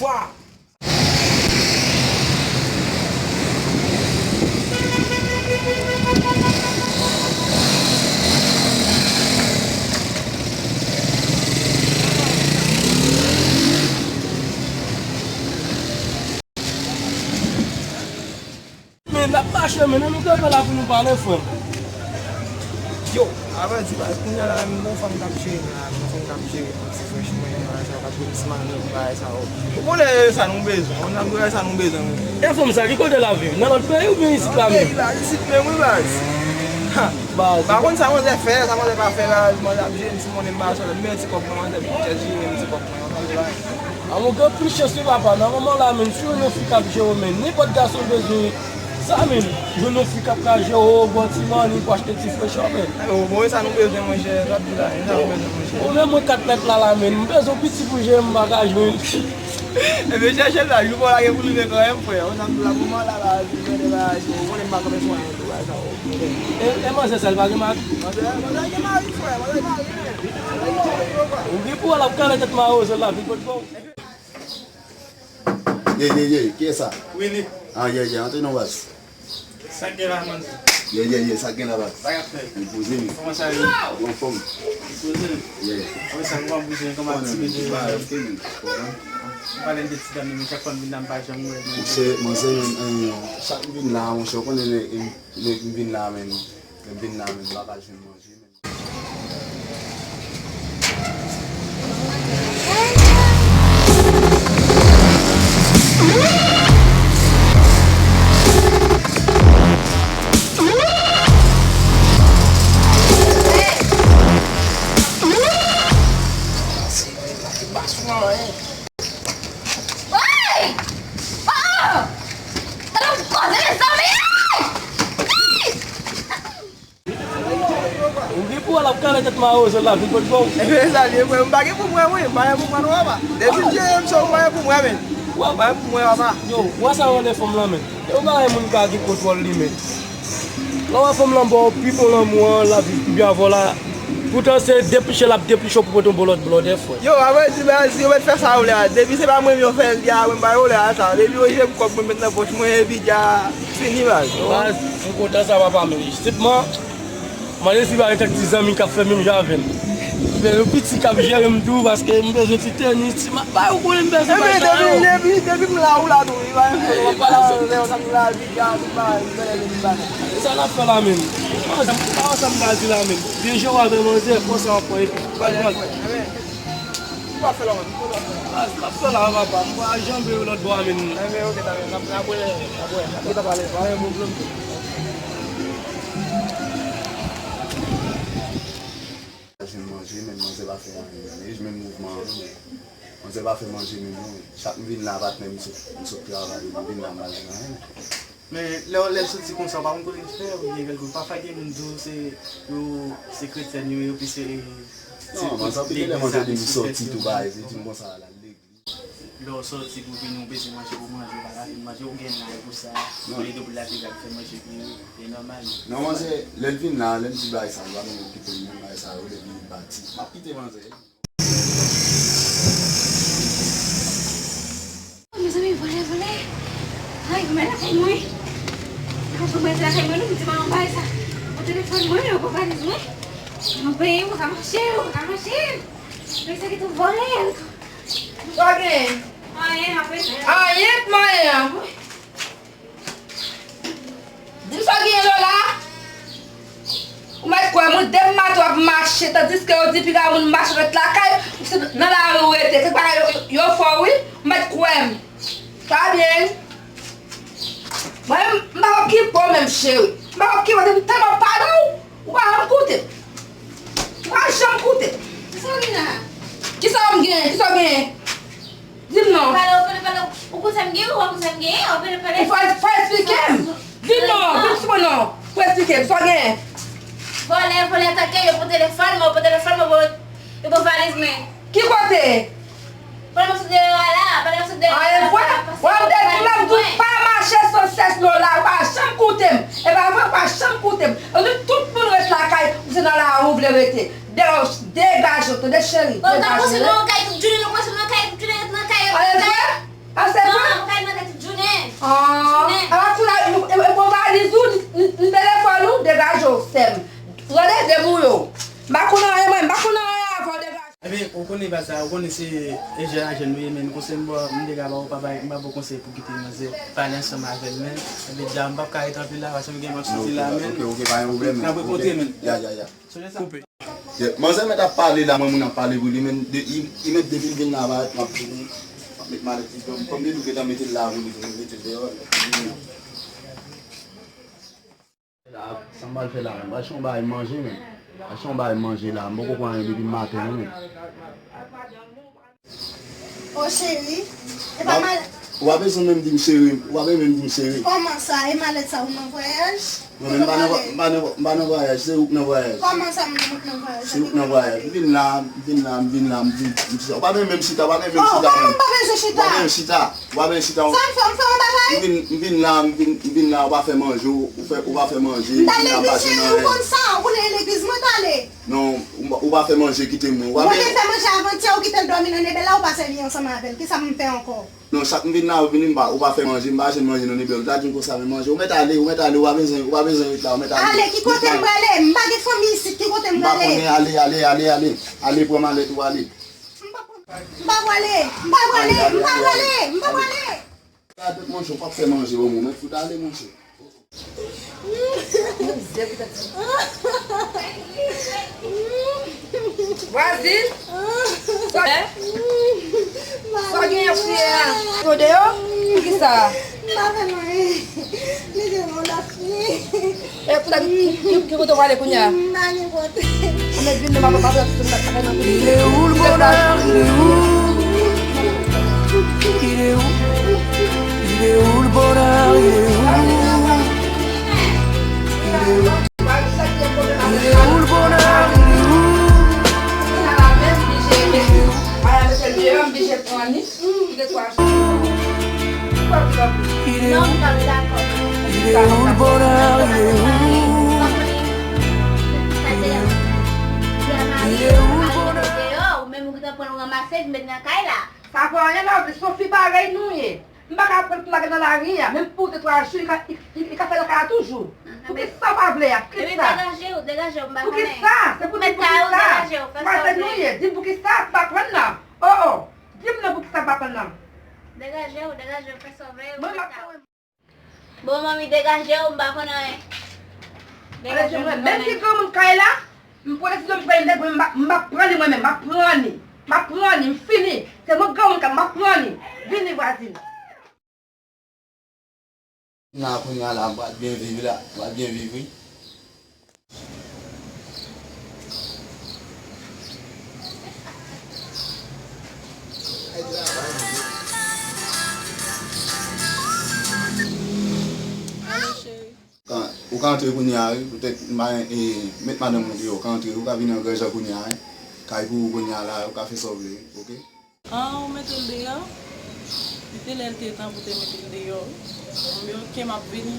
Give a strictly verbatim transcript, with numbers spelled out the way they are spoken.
Pwa! Men n ap mache, men nou kanpe la pou nou pale, frè m. Yo, avan di baz, kounye a la, m gon fanm k ap jere m la, m gon fanm k ap jere m, ti frèch mwen, bagay sa yo, k ap jere m, ti manmi, bagay sa yo. Ou konnen sa nou bezwen, ou konnen bagay sa nou bezwen, wi. E fanm sa, ki kote l ap viv? Nan lòt peyi oubyen isit la menm? Nan peyi la, isit menm, wi, baz. Ha. Baz. M pa konn sa manzè fè, sa manzè pa fè, baz, manzè ap jere m, ti monnen m, baz, men ti kòb mwen, manzè ap jere m, ti kòb mwen, anpil bagay. Amou gen plis chans wi papa, nan moman la menm, si w yon fi k ap jere w, men nenpòt gason bezwen sa menm, jwenn yon fi k ap ka jere w, ba w ti mani pou achte ti frèch, men. Yo, bon, e sa nou bezwen, monchè, sa ap di la, e sa nou bezwen, monchè. Bon, men mwen kat mèt la, la, men, m bezwen piti pou jere m, m pa ka jwenn. Ebyen, chèche l la, jou pa w la gen pou l rive kanmenm, frè. Ou nan la, moman la, la, ou konnen m pa kanpe sou anyen, tou, bagay sa, yo. E, e manzè sa, li pa gen mari? Manzè, manzè gen mari, frè, manzè gen mari, men. Ou gen pou w al ap kale tèt mawozo la, vin kot bò. Ye, ye, ye, kiyès sa? Willy. Ah, ye, ye, antre non, baz. Sa k gen la, man? Ye, ye, ye, sa k gen la, baz? Sa k ap fèt? Mwen poze m. Kòman sa ye? Anfòm. Mwen poze m. Ye. Mwen sa, kòman bouje, kòman aktivite yo? Konnen, bagay, ok, men, konprann? Ou pale de ti dam nan, men chak fwa m vin la, m pa janm wè l, men. Monchè, monchè, men, eh, chak m vin la, monchè, ou konnen, men, m, men, m vin la, men, lè m vin la, men, m pa ka jwenn manje, men. Hey! Oh! Tande yon koze, mezanmi! Hey! Hey! Ou gen pou w al ap kale tèt mawozo la, vin kot bò. Ebyen, sa l ye, frè. M pa gen pou mwen, wi. M pa gen pou mwen, non, papa. Depi m jere m, se ou pa gen pou mwen, men. Ou pa gen pou mwen, papa. Yo, wè sa w wè lè fanm lan, men. E ou pa wè moun ka gen kontwòl li, men. Lè w wè fanm lan ba w pi bon lanmou an, l ap viv pi byen avè w la. Poutan se depliche l ap depliche w pou pote yon bon lòt blòdè, frè. Yo, avrèdi, baz, yo mèt fè sa yo vle a. Depi se pa mwen yo fè l, dja mwen ba yo lè a sa. Depi yo jwenn kòb mwen met nan pòch mwen, epi dja fini, baz. Baz, m kontan sa, papa, men senpman, mande si pa gen kèk ti zanmi k ap fè menm jan avè m. Men yon piti k ap jere m tou, paske m bezwen ti tenis, ti ma-, ba, ou konnen m bezwen bagay sa yo. Depi, depi, depi m la, ou la tou, wi, pa gen pwoblèm, w ap pale ansanm lè w ap lavi, dja, tout bagay, m fè lè vini bagay. E sa n ap fè la menm? Ansanm, ansanm, m ta di la menm. Byen jere w avè manzè, fòse anpwen, epi, pa gen. Ou pa fè la, man. Baz, m ap fè la, papa. M pral janbe yo lòt bò a, men. Ebyen, ok, ta byen. N ap, n ap wè, n ap wè. N ap gentan pale. Pa gen pwoblèm. Jwenn manje, men manzè pa fè anyen, men. E jwenn mouvman an, men. Manzè pa fè manje, men non. Chak m vin la, patnè, m sot, m sot travay, m vin la, m pa jwenn anyen. Men lè w, lè w soti konsa, w pa konn kote w fè, oubyen kèlke, pafwa gen moun di w se, yo, se kretyèn yo ye, epi se, se legliz la, se sou fèt yo. Non, manzè, anpil lè manzè di m soti tou, bagay, li di m konsa, al legliz. Lè w soti pou vini, w bezwen manje, pou manje, w pa ka vin manje, ou gen laj pou sa. Non. Olye de pou l ap vin fè manje pou ou, e nòmal. Non, manzè, lè l vin la, lè m di bagay sa, l pa menm okipe m, menm bagay sa, yo, lè vin pati. M ap kite manzè. Mezanmi, vòlè, vòlè. Ay, ou mèt lakay mwen. Ay, ou mèt lakay mwen, non, m di manman bay sa. Ou telefòn mwen, ou pran valiz mwen. Nan peyi, ou ka mache, ou ka mache. Men sa ki tou vòlè. Sa gen? Anyen, apre. Anyen, manyen. Di m sa w genyen, Lola. Ou mèt kwè m, wi, depi maten w ap mache, tandiske yo di piga moun mache ret lakay, ou se nan lari w rete. Se bagay yo, yo, yo fè w, wi. Ou mèt kwè m. Sa byen. Mwen, m pa okipe w menm, cheri. M pa okipe w, depi m tèlman pale w, ou pa janm koute m. Ou pa janm koute m. Kisa w gen la? Kisa m gen? Kisa w gen? Di m non. Pale, ou pale, pale. Ou konn sa m gen, ou pa konn sa m gen, ou pale, pale. Ou fò, fò eksplike m. Di m non, di m sou mwen non. Pou eksplike m, sa w gen? Vòlè, vòlè atake, yo pran telefòn mwen, yo pran telefòn mwen, yo pran, yo pran valiz mwen. Ki kote? Pandan m sot deyò a la, pandan m sot deyò a la. A, e vre? Wè, m te di w, m di w pa mache san sès, Lola, ou pa janm koute m. E pa vre, ou pa janm koute m. Ou di tout moun ret lakay, ou se nan lari w vle rete. De-, degaje w, tande cheri, degaje w. Bon, nou ka pase nan kay tout jounen, nou pase nan kay tout jounen, nan kay, nan kay. A, e vre? A, se vre? Non, ou ka nan tèt tout jounen. Ah, jounen. Apa kou la, m, m, m pran valiz ou, m, m telefòn ou, degaje w, sè m. Rele debouye w. M pa konn anyen, mwen, m pa konn anyen avè w, degaje. Ebyen, ou konnen pa sa, ou konnen se e jèn a jèn nou ye, men konsèy m ba w, m te ka ba w, pa bay, m pa ba w konsèy pou kite manzè pale ansanm avè l, men, ebyen, dja m p ap ka rete anpil la, paske m gen m ap soti la, men. Ok, ok, pa gen pwoblèm, men. N ap rekontre, men. Ya, ya, ya. Sonje sa. Koupe. Yeah, manzè mèt ap pale la, mwen moun ap pale pou li, men de, li, li mèt depi l vin la, parèt, m ap vini, m ap met malèt li, kòm, kòm li tou gentan mete l la, pou li vini mete l deyò, l ap vini. La, sa m pral fè la menm? Pral chè yon bagay manje menm. Pral chè yon bagay manje la, m poko pran anyen depi maten non menm. O cheri, e pa mal. Ou pa bezwen menm di m cheri, ou pa bezwen menm di m cheri. Kòman sa? E malèt sa ou nan vwayaj? Mwen menm m pa nan vwa-, m pa nan vwa-, m pa nan vwayaj, se ou k nan vwayaj. Kòman sa m, mwen k nan vwayaj? Se ou k nan vwayaj. M vin la, m vin la, m vin la, m vin, m chita. Ou pa menm menm chita, ou pa menm menm chita menm. Ou pa bezwen chita. Ou pa menm chita. Ou pa bezwen chita. Sa m fè, m fè yon bagay? M vin, m vin la, m vin, m vin la, ou pa fè manje, ou, ou fè, ou pa fè manje, m vin la, m pa jwenn anyen. Ou konn sa, ou konnen legliz mwen t ale. Non, ou, ou pa fè manje, kite mwen. Ou pa... Mwen te fè manje avantyè, ou kite l dòmi nan nebèl la, ou pa sèvi ansanm avè l. Kisa m fè ankò? Non, chak m vin la, ou vini, m pa, ou pa fè manje, m pa jwenn manje nan nebèl. Ou ta di m konsa, men manje, ou mèt ale, ou mèt ale, ou pa bezwen, ou pa bezwen ret la, ou mèt ale. Ale, ki kote m prale? M pa gen fanmi isit, ki kote m prale? M pa konnen, ale, ale, ale, ale. Ale, pran malèt ou, ale. M pa, m pa prale, m pa prale, m pa prale, m pa prale. Gade, monchè, ou p ap fè manje, bon, mwen fout ale, monchè. Vwazin, sa, sa w genyen pou ye a? Yo deyò? Poukisa? M pa fè anyen. Li te yon lòt fi. E pou sa ki, ki, ki kote w prale kounye a? M pa gen kote. Ann vin non, m ap, m ap, m ap, m ap, m ap, Il est où le bonheur? Il est où? Il est où? Il est où le bonheur? Il est où? Il est où? Il est où le bonheur? Il est où? Il est où? Il est où? Il est où le bonheur? Il est où? Il est où le bonheur? Ou menm ou gentan pran l ranmase, vin met nan kay la. Sa pa anyen, Lovely, se yon fi parèy nou ye. M pa ka pran l pou lage nan lari a, menm pou de twa jou, li ka, li, li, li ka fè lakay la toujou. Poukisa w pa vle a? Poukisa? Degaje w, degaje w, m pa konnen. Poukisa? Se pou di poukisa. Vwazin nou ye, di m poukisa, m pa konn nan. Oh, oh. Di m non poukisa m pa konn nan. Degaje w, degaje w, fè sa w vle, ou mèt la. Bon, manmi, degaje w, m pa konn anyen. Degaje w, m pa konn anyen. Menm ki granmoun kay la, m pran desizyon m pran nèg mwen, m pa, m pa pran li mwen menm, m pa pran li. M pa pran li, m fini. Se mwen granmoun kay, m pa pran li. Vini, vwazin. Nan kounye a la, m pral byen viv la, m pral byen viv, wi. Ka, ou ka antre kounye a, wi, poutèt m pa, e, met madanm ou deyò, ou ka antre, ou ka vin an gran jan kounye a, wi. Kay pou ou kounye a la, ou ka fè sa w vle, oke? An, ou mete l deyò? Li te lè l te tan pou te mete l deyò, wi. Anben, oke, m ap vini.